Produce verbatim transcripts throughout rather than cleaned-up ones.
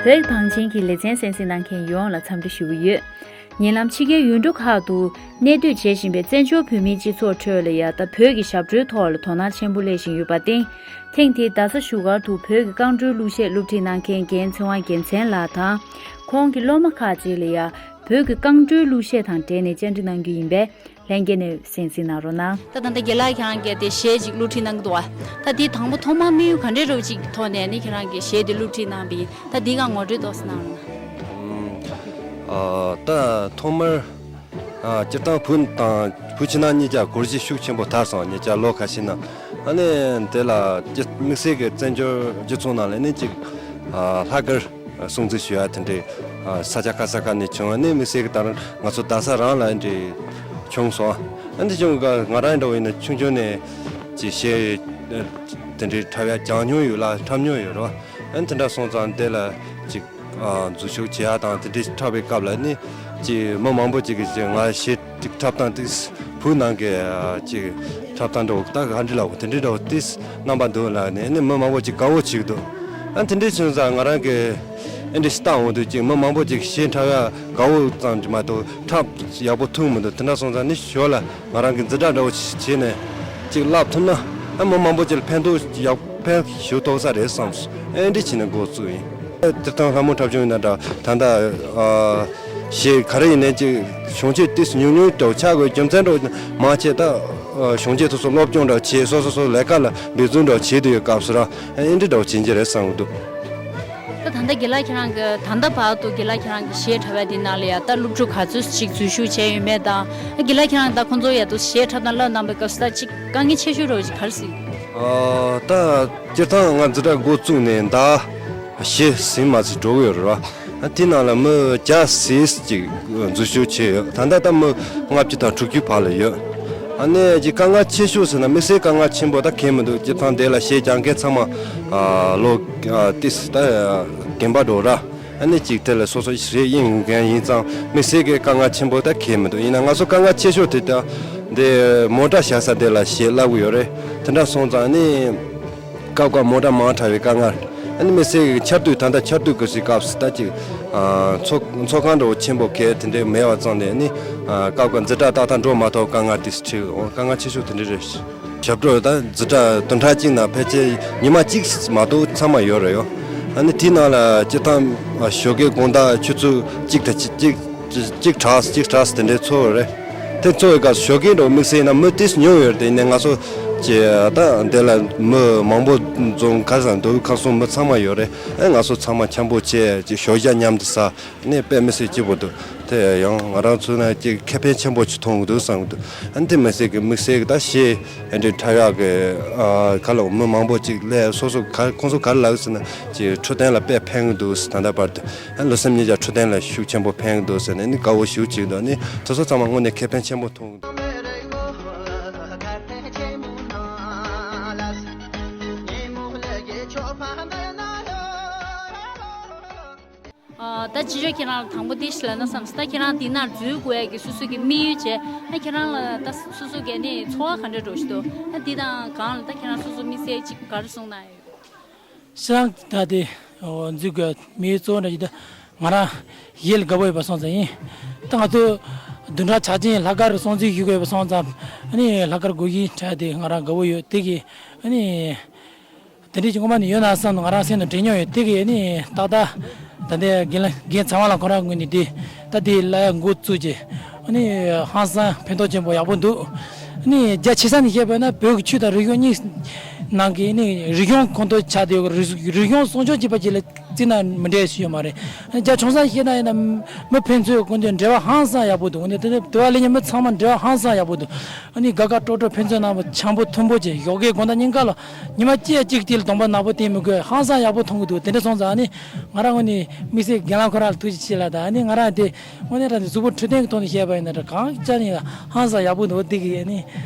བོད་ཀྱི་བང་ཆེན་གྱི་ལེ་ཚན་གསན་གཟིགས་གནང་མཁན་ཡོངས་ལ་འཚམས་འདྲི་ཞུ་གི་ཡོད། ཉེ་ལམ་ཕྱི་རྒྱལ་ཡུལ་གྲུ་ཁག་ཏུ་གནས་སྡོད་བྱེད་བཞིན་པའི་བཙན་བྱོལ་བོད་མིའི་སྤྱི་ཚོགས་ཁྲོད་ལ་ཡ་ད་བོད་ཀྱི་ཞབས་བྲོའི་ཐོག་ལ་དོ་སྣང་ཆེན་པོ་སླེབས་བཞིན་ཡོད་པར་བརྟེན། ཐེངས་འདིའི་རྡ་ས་བཞུགས་སྒར་དུ་བོད་ཀྱི་རྐང་བྲོའི་གླུ་གཞས་སློབ་ཁྲིད་གནང་མཁན་རྒན་ཚེ་དབང་རྒྱལ་མཚན་ལགས་དང་། ཁོང་གི་སློབ་མ་ཁག་ཅིག་ལ་ཡ་བོད་ཀྱི་རྐང་བྲོའི་གླུ་གཞས་དང་འབྲེལ་ནས་བཅར་འདྲི་གནང་རྒྱུ་ཡིན་པས། ལྷན་རྒྱས་ནས་གསན་གཟིགས་གནང་རོགས་གནང་། ད་ད་ལྟ་རྒན་ལགས་ཁྱེད་རང་གིས་དེ་གཞས་ཅིག་སློབ་ཁྲིད་གནང་གི་འདུག་བ། ད་དེ་དང་པོ་ཐོག་མར་དམིགས་ཡུལ་ག་འདྲས་རོ་ཅིག་ཐོག་ནས་ནི་ཁྱེད་རང་གིས་གཞས་དེ་སློབ་ཁྲིད་གནང་བ་ཡིན། ད་དེའི་སྒང་ངོ་སྤྲོད་ཏོག་ཙམ་གནང་རོགས་གནང་། ཨ། ད་ཐོག་མར། ཨ། སྤྱིར་བཏང་བོད་དང་བོད་ཕྱི་ནང་གཉིས་ཀ་སྒོར་གཞས་ཤུགས་ཆེན་པོ་དར་སོང་། ཉེ་ཆར་ལོ་ཁ་ཤས་ནང་། ཨ་ནི་དེ་ལ་དམིགས་བསལ་གྱི་བཙན་བྱོལ་སྤྱི་ཚོགས་ནང་ལ་ནི་ཅིག་ཨ། ལྷག་དཀར་སྲུང་བརྩི་ཞུ་ཡ་དེ་འདྲའི། ཨ། ས་ཆ་ཁ་ས་ཁ་ནས་བྱུང་བ་ནི་དམིགས་བསལ་གྱི་ད་རུང་ང་ཚོ་རྡ་ས་རང་ལ་འདྲའི་བྱུང་སོང་། ཨ་འདི་བྱུང་ག་ང་རང་འདྲ་བོ་ཡིན་ན་ཆུང་ཆུང་ནས་ཅིག་གཞས་དེ་འདྲའི་འཁྲབ་ཡ་སྦྱངས་མྱོང་ཡོད་ལ་འཁྲབ་མྱོང་ཡོད་རེད་བ། ཨ་དེ་འདྲ་སོང་ཙང་དེ་ལ་ཅིག་ཨ། འཛུལ་ཞུགས་བྱེད་ཡ་དང་དེ་འདྲའི་འཁྲབ་པའི་སྐབས་ལ་ནི་ཅིག་མི་མང་པོ་ཅིག་གིས་ཅིག་ང་གཞས་ཅིག་འཁྲབ་སྟངས་དེ་བོད་ནང་གི་ཅིག་འཁྲབ་སྟངས་འདྲ་བོ་ད་ག་འདྲ་ལབ་དགོས། དེ་འདྲའི་འདྲ་བོ་དེ་རྣམ་པ་འདུག་ལབ་ནས་ནི་མི་མང་པོ་ཅིག་དགའ་བོ་བྱེད་ཀྱི་འདུག་ཨ་དེ་འདྲའི་བྱུང་ཙང་ང་རང་གིས་ཨེ་འདྲ་ཞིག་བཏང་འོང་དུས་ཅིག་མི་མང་པོ་ཅིག་གཞས་འཁྲབ་ཡ་དགའ་བོ་ཙམ་གྱིས་མ་གཏོགས་འཁྲབ་ཡག་པོ་ཐུབ་མི་འདུག་དེ་འདྲ་སོང་ཙང་ནི་ཞོར་ལ་ང་རང་གིས་འཛིན་གྲྭ་འདྲ་བོ་ཞིག་བྱས་ནས་ཅིག་བསླབ་ཐུབ་ན་ཨ་མི་མང་པོ་ཅིག་ལ་ཕན་ཐོགས་ཡག་ཕན་ཞུ་ཐུབ་ས་རེད་བསམས། ཨེ་འདྲ་བྱས་ནས་འགོ་བཙུགས་ཡིན། སྤྱིར་བཏང་ལྷ་མོ་འཁྲབ་གཞུང་ཡིན་ན་འདྲ་ད་ལྟ་ཨ། གཞས་ག་རེ་ཡིན་ནའི་ཅིག་གཞུང་ཆས་ཏིས་ཉུང་ཉུང་དུ་ཆགས་དགོས་རྒྱུ་མཚན་འདྲ་མང་ཆེ་ད་གཞུང་ཆས་སོ་སོ་སློབ་སྦྱོང་འདྲ་བྱས་སོ་སོ་སོ་ལས་ཀ་ལ་འབད་བརྩོན་འདྲ་བྱེད་དུ་ཡོད་སྐབས་སུ་ར་ཨེ་འདྲ་འདྲ་བྱེད་ཀྱི་རེད་བསམ་གྱི་འདུག་ད་ད་ལྟ་རྒན་ལགས་ཁྱེད་རང་གི་ད་ལྟ་བར་དུ་རྒན་ལགས་ཁྱེད་རང་གི་གཞས་འཁྲབ་པ་འདི་ནང་ལ་ཡ་ད་སློབ་ཕྲུག་ག་ཚོད་ཅིག་འཛུལ་ཞུགས་བྱས་ཡོད་མེད་དང་། རྒན་ལགས་ཁྱེད་རང་ད་ཁོང་ཚོ་ཡ་ད་གཞས་འཁྲབ་སྟངས་བསླབ་གནང་པའི་སྐབས་སུ་ད་ཅིག་དཀའ་ངལ་ཆེ་ཤོས་རོ་ཅིག་ག་རེ་ཟིག་ཨ། ད་སྤྱིར་བཏང་ང་འཛིན་གྲྭ་འགོ་བཙུགས་ནས་ཟླ་བཞི་ཟིན་མ་ཟིན་འགྲོ་གི་ཡོད་རེད་བ། དེ་ནང་ལ་མི་བརྒྱ་ཟིན་ཅིག་འཛུལ་ཞུགས་བྱས་ཡོད། ད་ལྟ་ད་མི་ལྔ་བཅུ་དང་དྲུག་ཅུ་བར་ལ་ཡོད། ཨ་ནི་ཅིག་དཀའ་ངལ་ཆེ་ཤོས་ཟེར་ན་དམིགས་བསལ་དཀའ་ངལ་ཆེན་པོ་ད་གང་ཡང་མི་འདུག་སྤྱིར་བཏང་དེ་ལ་གཞས་སྦྱང་མཁན་ཚང་མ་ཨ། ལོ་ཨ། ཏིས་ད་རྒན་པ་འགྲོ་ར། ཨ་ནི་ཅིག་དེ་ལ་སོ་སོ་གཞས་གཡེང་མཁན་ཡིན་ཙང་དམིགས་བསལ་གྱི་དཀའ་ངལ་ཆེན་པོ་ད་གང་ཡང་མི་འདུག་ཡིན་ན་ང་ཚོ་དཀའ་ངལ་ཆེ་ཤོས་དེ་ད་འདི་མོ་ཊ་བཞག་ས་དེ་ལ་གཞས་བསླབ་གི་ཡོད་རེད། དེ་འདྲ་སོང་ཙང་ནི། སྐབས་འགའ་མོ་ཊ་མང་དྲགས་པའི་དཀའ་ངལ། ཨ་ནི་དམིགས་བསལ་གྱི་ཆར་དུས་ད་ལྟ་ཆར་དུས་གི་སྲིད་སྐབས་སུ་ད་ཅིག་ཨ། ཚོགས་ཚོགས་ཁང་འདྲ་བོ་ཆེན་པོ་གས་དེ་འདྲའི་མེད་པ་ཙང་ནས་ནི། ཨ། སྐབས་འགའ་འཛིན་གྲྭ་ཏག་ཏག་འགྲོ་མ་ཐུབ་དཀའ་ངལ་དེ་འཕྲད་འོང་། དཀའ་ངལ་ཆེ་ཤོས་དེ་འདྲ་རེད། ཞབས་བྲོ་ད་འཛིན་གྲྭ་བདུན་ཕྲག་གཅིག་ནང་ཕལ་ཆེར་ཉི་མ་གཅིག་མ་གཏོགས་ཚང་མ་ཡོད་རེད་ཡོ། ཨ་ནི་དེའི་ནང་ལ་སྤྱིར་བཏང་ཞོགས་ཀའི་དགོང་དག་ཆུ་ཚོད་གཅིག་དང་གཅིག་གཅིག་གྲགས་གཅིག་གྲགས་དེ་འདྲའི་ཚོར་བ་རེད། དེ་ཚོ་བའི་སྐབས་སུ་ཞོགས་ཀའི་འགྲོ་དམིགས་བསལ་ན་མི་ཏིས་ཉུང་ཡོད་རེད། དེ་ནས་ང་ཚོ་ཅེ་ད་འདི་ལ་མི་མང་པོ་འཛོམས་ག་ས་འདུག་ཁ་སང་མི་ཚང་མ་ཡོད་རེད། ཨེ་ང་ཚོ་ཚང་མ་འཆམ་པོ་བྱས་ཅིག་ཞོགས་ཇ་མཉམ་དུ་ཟ་ནས་དཔེ་མི་སྲིད་སྐྱིད་པོ་འདུག་དེ་ཡང་ང་རང་ཚོ་ན་ཅིག་ཁེ་ཕན་ཆེན་པོ་ཅིག་མཐོང་གི་འདུག་བསམ་གི་འདུག་ཨ་ནི་དེ་མི་སྲིད་གི་དམིགས་བསལ་གི་ད་གཞས་ཨེ་འདྲའི་འཁྲབ་ཡག་གི་ཨ་ག་ལ་མི་མང་པོ་ཅིག་སླེབས་སོ་སོ་ག་ཁོང་ཚོ་ག་རེ་ལབ་ཟེར་ན་ཅིག་འཕྲོད་བསྟེན་ལ་དཔེ་ཕན་གི་འདུག་ད་ལྟ་བར་དུ། ཨ་ལོ་སེམས་ཉིད་ཀྱང་འཕྲོད་བསྟེན་ལ་ཤུགས་ཆེན་པོ་ཕན་གྱི་འདུག་ཟེར་ནས་ནི་དགའ་བོ་ཞེ་པོ་བྱེད་ཀྱི་འདུག་ནི་དེ་ཚོ་ཚང་མ་དངོས་གནས་ཁེ་ཕན་ཆེན་པོ་མཐོང་གི་འདུག་ཨ། ད་ཅི་ཞོ་ཁྱེད་རང་ལ་དང་པོ་དེ་ཞིག་ལབ་ན་བསམ་སོང་། ད་ཁྱེད་རང་འདི་ནང་འཛུལ་དགོས་ཡ་གི་སོ་སོ་གི་དམིགས་ཡུལ་བྱས། ཨ་ཁྱེད་རང་ལ་ད་སོ་སོ་གི་ནི་ཚོར་བ་ག་འདྲ་འགྲོ་ཞིག་འདུག་ཨ་འདི་དང་གང་ལ་ད་ཁྱེད་རང་སོ་སོ་དམིགས་བསལ་ཅིག་ག་རེ་གསུངས་གནང་ཡོད། ཤང་ད་དེ་འཛུལ་དགོས་མི་གཙོ་བོ་འདྲ་ཞིག་ད་ང་རང་ཡིད་ལ་དགའ་པོ་ཡོད་པ་སོང་ཙང་ཡིན། ད་ང་ཚོ་བདུན་ཕྲག་ཆ་ཅན་ལྷག་དཀར་སྲུང་བརྩི་ཞུ་དགོས་པ་སོང་ཙང་ཨ་ནི་ལྷག་དཀར་སྒོར་གཞས་འཁྲབ་དེ་ང་རང་དགའ་པོ་ཡོད། དེ་གི་ཨ་ནི་དེ་འདྲ་ཞིག་ངོ་མ་ནི་ཡོད་ན་བསམ་ང་རང་སེམས་ནང་དྲན་མྱོང་ཡོད། དེ་གི་ཨ་ནི་ཏག་ཏག་ད་ལྟའི་རྒན་ལགས་རྒན་ཚེ་དབང་ལགས་ཁོ་རང་ངོས་ནས་དེ་ད་དེ་ལ་ཡ་འགོ་བཙུགས་རྗེས། ཨ་ནི་ཧང་སང་ཕན་ཐོགས་ཆེན་པོ་ཡག་པོ་འདུག་ཨ་ནི་རྒྱ་ཆེ་ས་ནས་བཤད་པ་ན་བོད་ཀྱི་ཆོས་དང་རིག་གཞུང་གཉིས་ནང་གི་ཨ་ནི་རིག་གཞུང་ཁོངས་གཏོགས་ཆགས་བསྡད་ཡོད། རིག་རིག་གཞུང་སྲུང་སྐྱོབ་བྱེད་པ་ཅིག་ལ་བརྩིས་ན་མི་འགྲིག་ཞིག་ཡོད་མ་རེད། རྒྱ་ཆུང་ས་ནས་བཤད་ན་ཡིན་ན་མི་ཕན་ཚུན་ཀུན་ཏུ་འབྲེལ་བ་ཧང་སང་ཡག་པོ་འདུག་ཨ་ནི་དེ་ནས་དེ་བ་ལས་ཉིན་མི་ཚང་མ་འབྲེལ་བ་ཧང་སང་ཡག་པོ་འདུག་ཨ་ནི་དགའ་དགའ་སྤྲོ་སྤྲོ་ཕན་ཚུན་ནང་བ་འཆམ་པོ་མཐུན་པོ་བྱས། ཞོགས་ཀའི་དགོང་དག་ཉིན་དཀར་ལ་ཉི་མ་གཅིག་གཅིག་དེ་ལ་གདོང་པ་ནག་པོ་བསྟན་མི་དགོས། ཧང་སང་ཡག་པོ་མཐོང་གི་འདུག་དེ་འདྲ་སོང་ཙང་ཨ་ནི་ང་རང་ངོས་ནས་དམིགས་བསལ་རྒན་ལགས་ཁོ་རང་ལ་ཐུགས་རྗེ་ཆེ་ལབ་དང་། ཨ་ནི་ང་རང་དེ་དངོས་གནས་དྲང་གནས་གཟུགས་པོ་འཕྲོད་བསྟེན་གྱི་ཐོག་ནས་བཤད་པ་ཡིན་ན་འདྲ་གང་ཅག་ནས་ཧང་སང་ཡག་པོ་འདུག་དེ་གི་ཨ་ནི་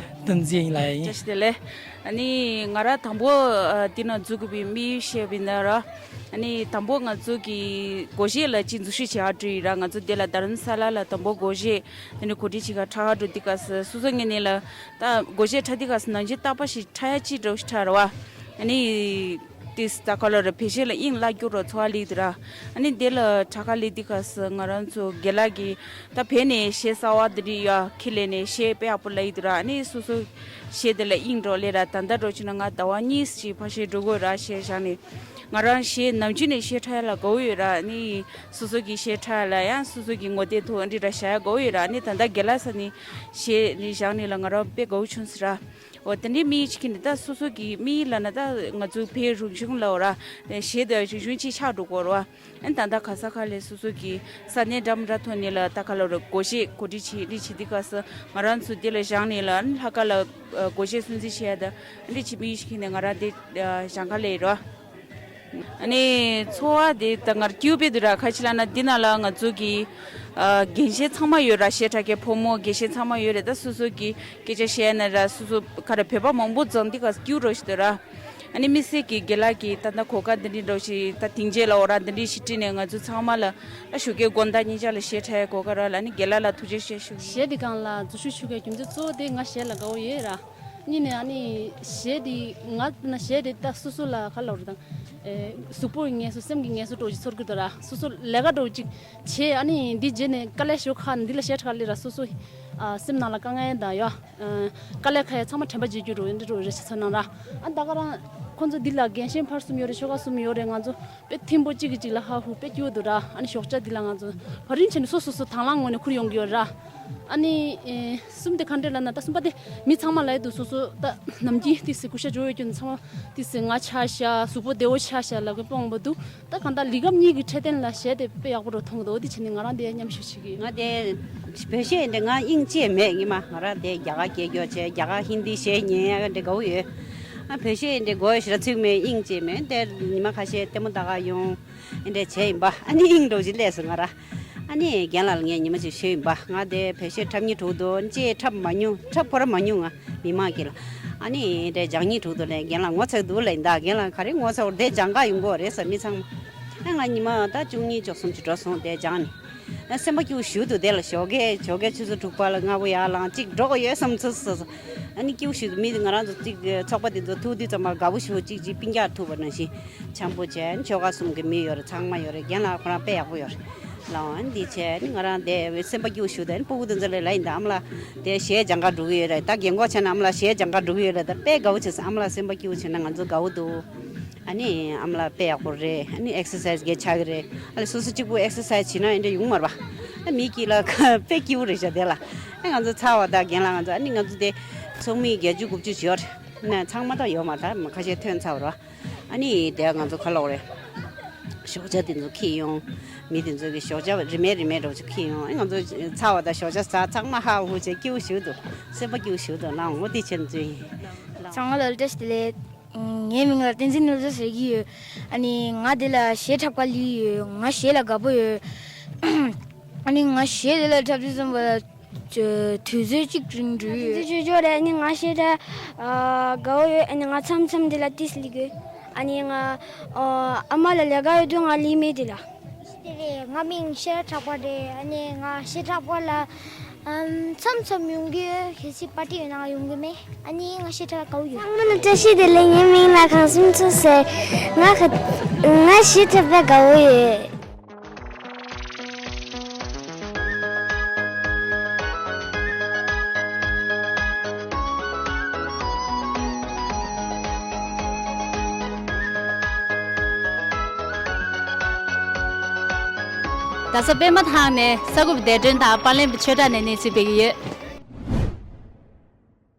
དོན་ཚན་ཡིན་ལ་ཡིན། བཀྲ་ཤིས་བདེ་ལེགས། ཨ་ནི་ང་རང་དང་པོ་ཨ་འདི་ན་འཛུལ་དགོས་པའི་དམིགས་ཡུལ་བཤད་པ་ཡིན་ན་ར། ཨ་ནི་དང་པོ་ང་ཚོ་གི་སྒོར་གཞས་ལ་ཅིག་འཛུལ་ཞུགས་བྱེད་ཨ་འགྲོ་ཡིན་ར། ང་ཚོ་འདི་ལ་རྡ་རམ་ས་ལ་ལ་དང་པོ་སྒོར་གཞས་དེ་ནས་གོ་སྒྲིག་བྱེད་ག་འཁྲབ་ག་འགྲོ་དུས་སྐབས་སུ་སོ་སོ་ངོས་ནས་ལ་ད་སྒོར་གཞས་འཁྲབ་དུས་སྐབས་སུ་ནང་ཆོས་རྟག་པ་ཞིག་འཁྲབ་ཡ་ཅིག་འདྲ་བོ་ཞིག་འཁྲབ་ར་བ། ཨ་ནི་ ཏིས་ད་ག་ལོ་ར་བེད་སྤྱོད་ལ་དབྱིངས་ལ་སྐྱུར་རོ་ཚོ་བ་ལིག་དུ་ར། ཨ་ནི་དེ་ལ་དྲ་ཁ་ལིག་དི་ག་ས་ང་རང་ཚོ་རྒན་ལགས་ཀྱིས་ད་བེད་ནས་གཞས་གསར་བ་དི་རི་ཡ་ཁི་ལེ་ནས་གཞས་དཔེ་ཡག་པོ་ལིག་དུ་ར། ཨ་ནི་སོ་སོ་གཞས་དེ་ལ་དབྱིངས་འགྲོ་ལེ་ར། ད་ད་འགྲོ་ཆུ་ན་ང་ཟླ་བ་གཉིས་ཅིག་ཕ་གཞས་འགྲོ་དགོས་ར་གཞས་བཞག་ནས། ང་རང་གཞས་ནམ་རྒྱུན་ནས་གཞས་འཁྲབ་ཡ་ལ་དགའ་བོ་ཡོད་ར། ཨ་ནི་སོ་སོ་གི་གཞས་འཁྲབ་ཡ་ལ་ཡང་སོ་སོ་གི་ངོ་དེབ་ཐོག་འདི་ར་བཞག་ཡ་དགའ་བོ་ཡོད་ར། ཨ་ནི་ད་ད་རྒན་ལགས་ས་ནས་གཞས་ནི་བཞག་ནས་ལ་ང་རང་དཔེ་དགའ་བོ་བྱུང་སི་ར། འོ་དེ་འདྲའི་མི་ཡིས་ཅིག་གིས་ནི་ད་སོ་སོ་གི་མི་ཡིས་ལབ་ན་ད་ང་ཚོ་བོད་རིག་གཞུང་ལ་འོ་ར། གཞས་དེ་རིག་གཞུང་ཅིག་ཆགས་འགྲོ་གོ་ར། ཨན་ད་ད་ག་ས་ག་ལས་སོ་སོ་གི་ས་གནས་འདྲ་མི་འདྲ་ཐོན་ནས་ལ་ད་ག་ལ་ར་སྒོར་གཞས་གོ་སྒྲིག་བྱེད་རིགས་བྱེད་དི་ག་ས་ང་རང་ཚོ་དེ་ལ་བཞག་ནས་ལ་ཨན་ལྷག་དཀར་ལ་སྒོར་གཞས་སུན་གཙེར་བྱེད་ཡ་ད་ཨན་རིགས་བྱེད་མི་ཡིས་ཅིག་གིས་ནི་ང་རང་དེ་བཞག་ག་ལས་ར། ཨ་ནི་འཚོ་བ་དེ་ད་ངར་སྐྱིད་པོ་དེ་ར། ཁ་ཅིག་ལབ་ན་འདི་ན་ལ་ང་ཚོ་གི་ཨ་རྒན་གཞོན་ཚང་མ་ཡོད་ར། གཞས་འཁྲབ་མཁན་ཕོ་མོ་རྒན་གཞོན་ཚང་མ་ཡོད་རེད། ད་སོ་སོ་གི་སྐད་ཆ་བཤད་ན་ར་སོ་སོ་ག་ར་བོད་པ་མང་པོ་འཛོམས་འདི་ག་སྐྱིད་རོ་ཞིག་དེ་ར། ཨ་ནི་མི་སེར་གི་རྒན་ལགས་ཀྱི་ད་ལྟ་གོ་སྐབས་འདི་འདྲི་འགྲོ་ཞིག་ད་དེང་རྗེས་ལ་འོ་ར་འདི་འདྲི་ཞིག་བྲིས་ནས་ང་ཚོ་ཚང་མ་ལ་ཨ་ཞུ་སྐད་དགོང་དག་ཉིན་ཆ་ལ་གཞས་འཁྲབ་གོ་སྐབས་རག་ལ། ཨ་ནི་རྒན་ལགས་ལ་ཐུགས་རྗེ་ཆེ་ཞུ། གཞས་འདི་སྒང་ལ་འཛུལ་ཞུགས་ཞུ་མཁན་རྒྱུ་མཚན་གཙོ་བོ་དེ་ང་གཞས་ལ་དགའ་བོ་ཡོད་ར། གཉིས་ནས་ཨ་ནི་གཞས་འདི་ང་ན་གཞས་འདི་ད་སོ་སོ་ལ་ག་ལབ་རེད་དང་། ཨེ་གཟུགས་པོ་ངལ་གསོ་སེམས་ཀྱི་ངལ་གསོ་འདྲ་བོ་ཅིག་ཚོར་གི་འདུག་ར། སོ་སོ་ལས་ཀ་འདྲ་བོ་ཅིག་བྱས། ཨ་ནི་འདི་རྗེས་ནས་དཀའ་ལས་ཞོ་ཁ་འདི་ལ་གཞས་འཁྲབ་ལས་ར་སོ་སོ་ཨ་སེམས་ནང་ལ་དཀའ་ངལ་དང་ཡ་ཨ་དཀའ་ལས་ཁ་ཡ་ཚང་མ་དྲན་པ་བརྗེད་རྒྱུ་འདྲ་བོ་འདི་འདྲ་བོ་རེ་ཞིག་ཚོར་སྣང་ར། ཨ་ད་ག་རང་ཁོང་ཚོ་འདི་ལ་རྒན་གཞོན་ཕར་གསུམ་ཡོད་རེད། ཆོལ་ཁ་གསུམ་ཡོད་རེད། ང་ཚོ་དཔེ་ཐིམ་པོ་གཅིག་གིས་གཅིག་ལ་ཧ་ཧུ་དཔེ་སྐྱིད་པོ་འདུག་ར། ཨ་ནི་ཞོགས་ཇ་འདི་ལ་ང་ཚོ་བ་རིན་བྱས་ནས་སོ་སོ་སོ་དང་བླངས་ངོས་ནས་ཁུར་ཡོང་གི་ཡོད་ར། ཨ་ནི་ཨེ་གསུམ་དེ་ག་འདྲས་ལབ་ན་ད་གསུམ་པ་དེ་མི་ཚང་མ་ལ་ཡོད་འདུག་སོ་སོ་ད་ནམ་རྒྱུན་དེ་སི་ཀུ་ཤ་འཇོ་ཡོད་རྒྱུ་ཚང་མ་དེ་སི་ང་ཆ་ཤ་གཟུགས་པོ་བདེ་བོ་ཆ་ཤ་ལབ་གི་སྤོང་པོ་འདུག་ད་གང་ལྟར་ལི་གབ་གཉིས་ཀྱི་འཕྲོད་བསྟེན་ལ་གཞས་དེ་དཔེ་ཡག་པོ་འགྲོ་མཐོང་གི་འདུག་འོ་དེ་བྱས་ནས་ང་རང་དེ་མཉམ་ཞུགས་བྱེད་ཀྱི་ཡོད། ང་དེ་བོད་གཞས་འདི་ང་དབྱིངས་ཅིག་མེད། ངས་མ་ང་རང་དེ་རྒྱ་གར་སྐད་སྐྱོར་བྱས་རྒྱ་གར་ཧིན་དི་གཞས་ཉན་ཡ་འདྲ་དགའ་བོ་ཡོད། ང་བོད་གཞས་འདི་དགོས་ཞེ་དྲག་ཚིག་མེད། དབྱིངས་ཅིག་མེད། དེ་ཉི་མ་ཁ་ཤས་ལྟད་མོ་ལྟ་ག་ཡོང་། ཨེ་འདྲས་བྱས་ཡིན་པ། ཨ་ནི་དབྱིངས་འགྲོ་བཞིན་སླེབས་སོང་ང་ར། ཨ་ནི་རྒན་ལགས་ལ་ངས་ཉི་མ་ཅིག་ཞུས་ཡིན་པ། ང་དེ་བོད་གཞས་འཁྲབ་སྙིང་བྲོ་འདུག་ཅེས་འཁྲབ་མ་མྱོང་། འཁྲབ་ཁོ་ར་མ་མྱོང་ང་མི་མང་གི་ལ། ཨ་ནི་དེ་སྦྱང་སྙིང་བྲོ་འདུག་ལས་རྒན་ལགས་ངོ་ཚ་འདུག་ལས། ད་རྒན་ལགས་ག་རེ་ངོ་ཚ་བར་དེ་སྦྱང་ག་ཡོང་གོ་རེད་ཟེར་མི་ཚང་མ། ཨ་ང་ཉི་མ་ད་བཅུ་གཉིས་བཅུ་གསུམ་ཅིག་འགྲོ་སོང་དེ་སྦྱང་ནས། ཨ་སེམས་པ་སྐྱིད་པོ་ཞུ་འདུག་དེ་ལ་ཞོགས་ཀས་ཞོགས་ཀས་ཆུ་ཚོད་དྲུག་པ་ལ་སྔ་པོ་ཡར་ལངས་ཅིག་འགྲོ་གི་ཡོད་བསམ་ཚོད་སོ་སོ། ཨ་ནི་སྐྱིད་པོ་ཞུ་འདུག་མི་ང་རང་ཚོ་ཅིག་ཚོགས་པ་དེ་ཚོ་ཐུག་དུས་ཙམ་པ་དགའ་པོ་ཞུ་ཅིག་ཅིག་སྤུན་ཀྱག་ཐུག་པ་ནང་བཞིན། འཆམ་པོ་བྱས་ནས་ཆོལ་ཁ་གསུམ་གྱི་མི་ཡོད་རེད། ཚང་མ་ཡོད་རེད། རྒན་ལགས་ཁོ་རང་དཔེ་ཡག་པོ་ཡོད་རེད། ལའོ་ཨ་ནི་འདི་བྱས་ནི་ང་རང་དེ་སེམས་པ་སྐྱིད་པོ་ཞུ་དེ་ནི་སྤུ་གུ་དེ་ཚོ་ལས་ལབ་ཡིན་ད། ཨ་མ་ལགས་དེ་གཞས་སྦྱང་ག་འགྲོ་གི་ཡོད་རེད། ད་རྒན་གོག་བྱས་ན་ཨ་མ་ལགས་གཞས་སྦྱང་ག་འགྲོ་གི་ཡོད་རེད། ད་དཔེ་དགའ་པོ་བྱས་སོང་། ཨ་མ་ལགས་སེམས་པ་སྐྱིད་པོ་བྱས་ན་ང་ཚོ་དགའ་པོ་འདུག་ཨ་ནི་ཨ་མ་ལགས་དཔེ་ཡག་པོ་རེད། ཨ་ནི་ཨེག་སར་སའི་སི་གས་ཆགས་ཀྱི་རེད། ཨ་ལས་སོ་སོ་གཅིག་པུ་ཨེག་སར་སའི་སི་བྱས་ན་ཨེ་འདྲ་ཡོང་མ་རེད་པ། ཨ་མི་སྐྱིད་ལ་དཔེ་སྐྱིད་པོ་རེད་ཤག་དེ་ལ། ཨ་ང་ཚོ་ཚ་བ་དང་རྒན་ལགས་ང་ཚོ་ཨ་ནི་ང་ཚོ་དེ་ཚོགས་མི་བརྒྱད་ཅུ་དགུ་བཅུ་ཡོད་རེད། ན་ཚང་མ་ད་ཡོད་མ་རེད། ད་མ་ཁ་ཤས་ཐོན་ཚར་བ་རེད་པ། ཨ་ནི་དེ་ང་ཚོ་ཁ་ལོག་རེད། ཞོགས་ཇ་དེ་ཚོ་འཁྱེར་ཡོང་། མི་དེ་ཚོ་གི་ཞོགས་ཇ་རིན་མེད་རིན་མེད་འདྲ་བོ་ཅིག་འཁྱེར་ཡོང་། ཨེ་ང་ཚོ་ཚ་བ་དང་ཞོགས་ཇ་ཟ་ཚང་མ་ཧ་ཧུ་བྱས་སྐྱིད་པོ་ཞིག་འདུག་སེམས་པ་སྐྱིད་པོ་ཞིག་འདུག་ལའོ་འོ་དེ་བྱས་ནས་ཚུལ་ཡིན། ཚང་མ་ལ་བཀྲ་ཤིས་བདེ་ལེགས། ངའི་མིང་ལ་བསྟན་འཛིན་ནོར་བཟང་ཟེར་གྱི་ཡོད། ཨ་ནི་ང་འདི་ལ་གཞས་འཁྲབ་ག་སླེབས་ཡོད། ང་གཞས་ལ་དགའ་པོ་ཡོད། ཨ་ནི་ང་གཞས་འདི་ལ་འཁྲབ་དུས་ཙམ་པ་ལ། དུས་ཚོད་གཅིག་རིང་འགྲོ་ཡོད། དུས་ཚོད་ཅོ་རེད། ཨ་ནི་ང་གཞས་འཁྲབ་དགའ་བོ་ཡོད། ཨ་ནི་ང་མཚམས་མཚམས་འདི་ལ་ཏིས་ལི་དགོས། ཨ་ནི་ང་ཨ་མ་ལ་ལས་ཀ་ཡོད་དུས་ང་ལི་མེད་འདི་ལ། དེ་རེད། ང་མིང་ཤེས་རབ་གྲགས་པ་རེད། ཨ་ནི་ང་ཤེས་རབ་གྲགས་པ་ལ་མཚམས་མཚམས་ཡོང་གི་ཡོད། གལ་སྲིད་པར་ཊི་ཡོད་ན་ང་ཡོང་གི་མེད། ཨ་ནི་ང་ཤེས་རབ་དགའ་བོ་ཡོད། ཚང་མ་ལ་བཀྲ་ཤིས་བདེ་ལེགས། ངའི་མིང་ལ་གངས་སུམ་མཚོ་ཟེར། ང་ག་ང་གཞས་འཁྲབ་པ་དགའ་བོ་ཡོད། རྡ་ས་པད་མ་ཐང་ནས་ས་ཁུག་བདེ་སྒྲོན་དང་པར་ལེན་པ་ཆོས་གྲགས་ནས་གནས་ཚུལ་སྤེལ་གྱི་ཡོད།